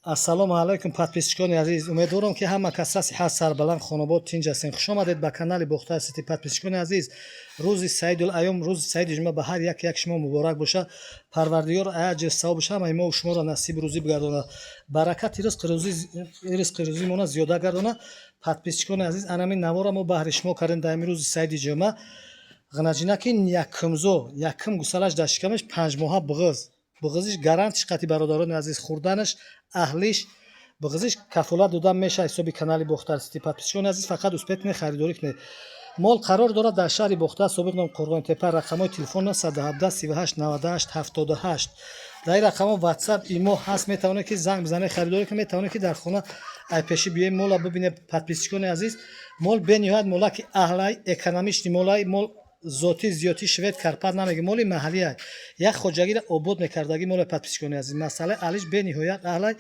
Ассалому алайкум, подписчикони азиз. Умедворам, ки ҳама каса сиҳат, сарбаланд, хонобод, тинҷ ҳастем. Хушомадед ба канали Бохтар Сити. Подписчикони азиз, рӯзи саидул айём, рӯзи саиди ҷумъа ба ҳар як як шумо муборак бошад. Парвардигор аҷр савобаш ҳамаи мо шуморо насиби рӯзӣ бигардонад, баракати ризқи рӯзимона зиёда гардонад. Подписчикони азиз, анамин навора мо баҳри шумо кардем дар ҳамин рӯзи саиди ҷумъа. Ғинаҷинаки якумзо, якум гусалаш дар шикамаш, 5 моҳа буғиз. Буғизиш гарантиш қати, бародарони азиз, хӯрданаш, аҳлиш, буғизиш кафолат дода мешавад ҳисоби канали Бохтар Сити. Подписчикони азиз, фақат успеть кунед, харидорӣ кунед. Мол қарор дорад дар шаҳри Бохтар, собиқ ном Қурғонтепа. Рақамҳои телефон 917 38 98 78. Дар ин рақамҳо Ватсап, Имо ҳаст. Метавонед, ки занг бизанед, харидорӣ кунед, метавонед, ки дар хона айпешӣ биёед, мола бибинед. Подписчикони азиз, мол бениҳоят молаки аҳлай, экономичный молай. Мол зотӣ, зиётӣ швед, Карпат намеги, моли маҳаллиай, як хоҷагиро обод мекардагӣ моли. Подписчикони азиз, масъалаи аҳлиш бениҳоят аҳлай,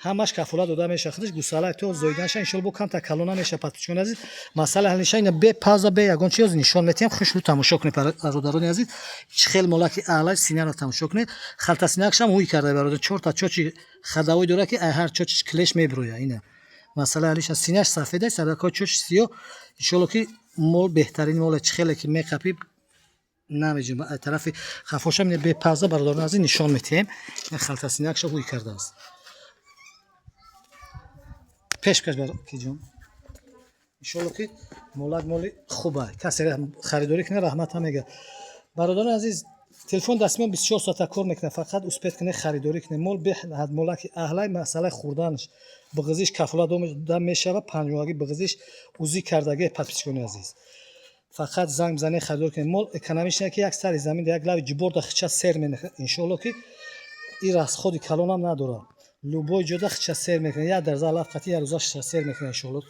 ҳамаш кафолат дода мешавад. Худаш гусалай, то зоиданаша иншолло бо камтар калона мешавад. Подписчикони азиз, масъалаи аҳлиша ина бе пауза, бе ягон чиз нишон метиҳем. Хушрӯ тамошо кунед, бародарони азиз, чӣ хел молаки аҳлай. Синаро тамошо кунед, халтасинакшам ҳуй карда, бародар. Чорта чочи хадавой дорад, ки ай ҳар чочиш клещ мебироя. Ина масъалаи аҳлиша: синаш сафеда, саракҳои чочи сиёҳ. Иншолло, ки мол беҳтарин моле. Чӣ хеле ки меқапӣ, намеҷунба. Аз тарафи хафошам бе пауза, бародарони азиз, нишон метиҳем. Халтасинакша ҳуй кардааст. Пеш каш, ҷон. Иншолло, ки молак моли хуба. Касе харидорӣ кунад, раҳмат ҳам мега. Бародарони азиз, телефон дасти мо 24 соата кор мекунад. Фақат успеть кунед, харидорӣ кунед. Мол беҳад молаки аҳлай. Масъалаи хӯрданаш, буғизиш кафолат дода мешавад. 5 моҳагӣ буғизиш узӣ кардагӣ. Подписчикони азиз, фақат занг бизанед, харидорӣ кунед. Мол экономичный, ки як сари замин, як лави ҷуборда хича сер менахад. Иншолло, ки ин расходи калонам надорад. Любой ҷода хича сер мекунад, як дарза алаф қати як рӯза хича сер мекунад, иншоалло.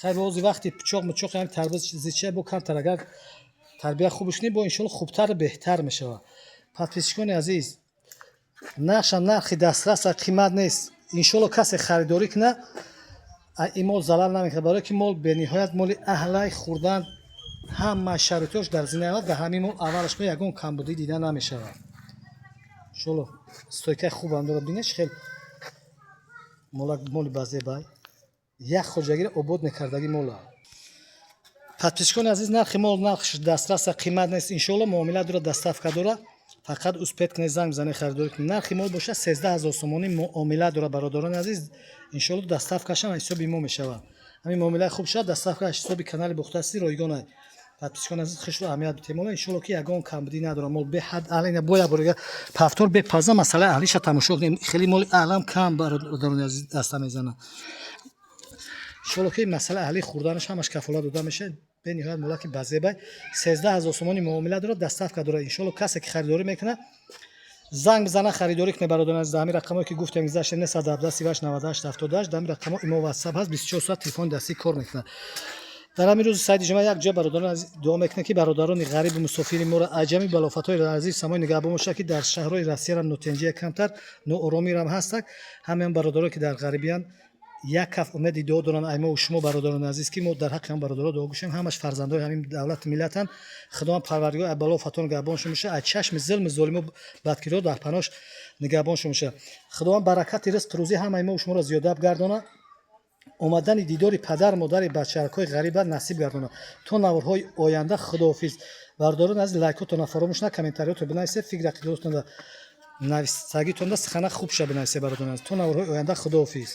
Хайр, бози вақти пучоқ мучоқ ҳам тарбиз зича бо камтар, агар тарбия хубш кунӣ, бо иншоалло хубтару беҳтар мешавад. Подписчикони азиз, нархша нархи дастраса, қимат нест. Иншоалло, касе харидорӣ кунад, ин мол залал намекунад, барое ки мол бениҳоят моли аҳлай. Хӯрдан, ҳама шароитош дар зинаи аввал. Дар ҳамин мол аввалаш мо ягон камбудӣ дида намешавад. Иншоалло, стойкаи хубам дорад. Бинед, хел моли базебай, як хоҷагиро обод мекардагӣ мола. Подписчикони азиз, нархи мол нархш дастраса, қимат нест. Иншоалло, муомила дорад, доставка дорад. Фақат успеть кунед, занг бизанед, харидорӣ кунед. Нархи мол бошад 13 000 сомонӣ, муомила дорад, бародарони азиз. Иншоалло, доставкашам ҳисоби мо мешавад. Ҳамин муомилаи хуб шавад, доставка ҳисоби канали Бохтаси ройгон. Подписчикони азиз, хушро аҳамият бидиҳед. Мола, иншоалло, ки ягон камбудӣ надорад. Мол беҳад аҳлина. Боя борига повтор, бепауза масъалаи аҳлиша тамошо кунем. Хеле моли аҳлам кам, бародарони азиз, даста мезанад. Иншоалло, ки масъалаи аҳли, хӯрданаш ҳамаш кафолат дода мешавад. Бениҳоят молаки базебай. 13 000 сомони муомила дорад, доставка дорад. Иншоалло, касе ки харидорӣ мекунад, занг бизана, харидорӣ кунед. Бародарони азиз, ҳамин рақамое ки гуфтем, гузашта: 917 38 98 78. Дар ҳамин рақамҳо Имо, Ватсап ҳаст, 24 соат телефони дастӣ кор мекунад. Дар ҳамин рӯзи саиди ҷумъа як ҷо, бародарон, дуо мекунем, ки бародарони ғарибу мусофири моро аҷами балофатҳои азиз самои нигаҳбон бошад, ки дар шаҳрҳои Россиярам нотинҷия, камтар нооромирам ҳастак. Ҳамаи бародарое ки дар ғарибиянд, як каф умеди дуо доранд ай мо шумо, бародарони азиз, ки мо дар ҳаққи ҳам бародаро дуо гӯшем. Ҳамаш фарзандои ҳамин давлату миллатанд. Худованд Парвардигор ай бало фатон нигаҳбоншон бошад, ай чашми зулми золиму бадкирдор дар паноҳш нигаҳбоншон бошад. Худованд баракати ризқу рӯзӣ ҳамаи мо шуморо зиёда гардонад, омадани дидори падар модари бачаракҳои ғариба насиб гардонад. То наворҳои оянда, худоҳофиз. Бародарони азиз, лайкотонро фаромӯш на, комментариётро бинависед, фикр ақидаотонро нависагитонда сухана хуб ша бинависед. Бародарони азиз, то наворҳои оянда, худоҳофиз.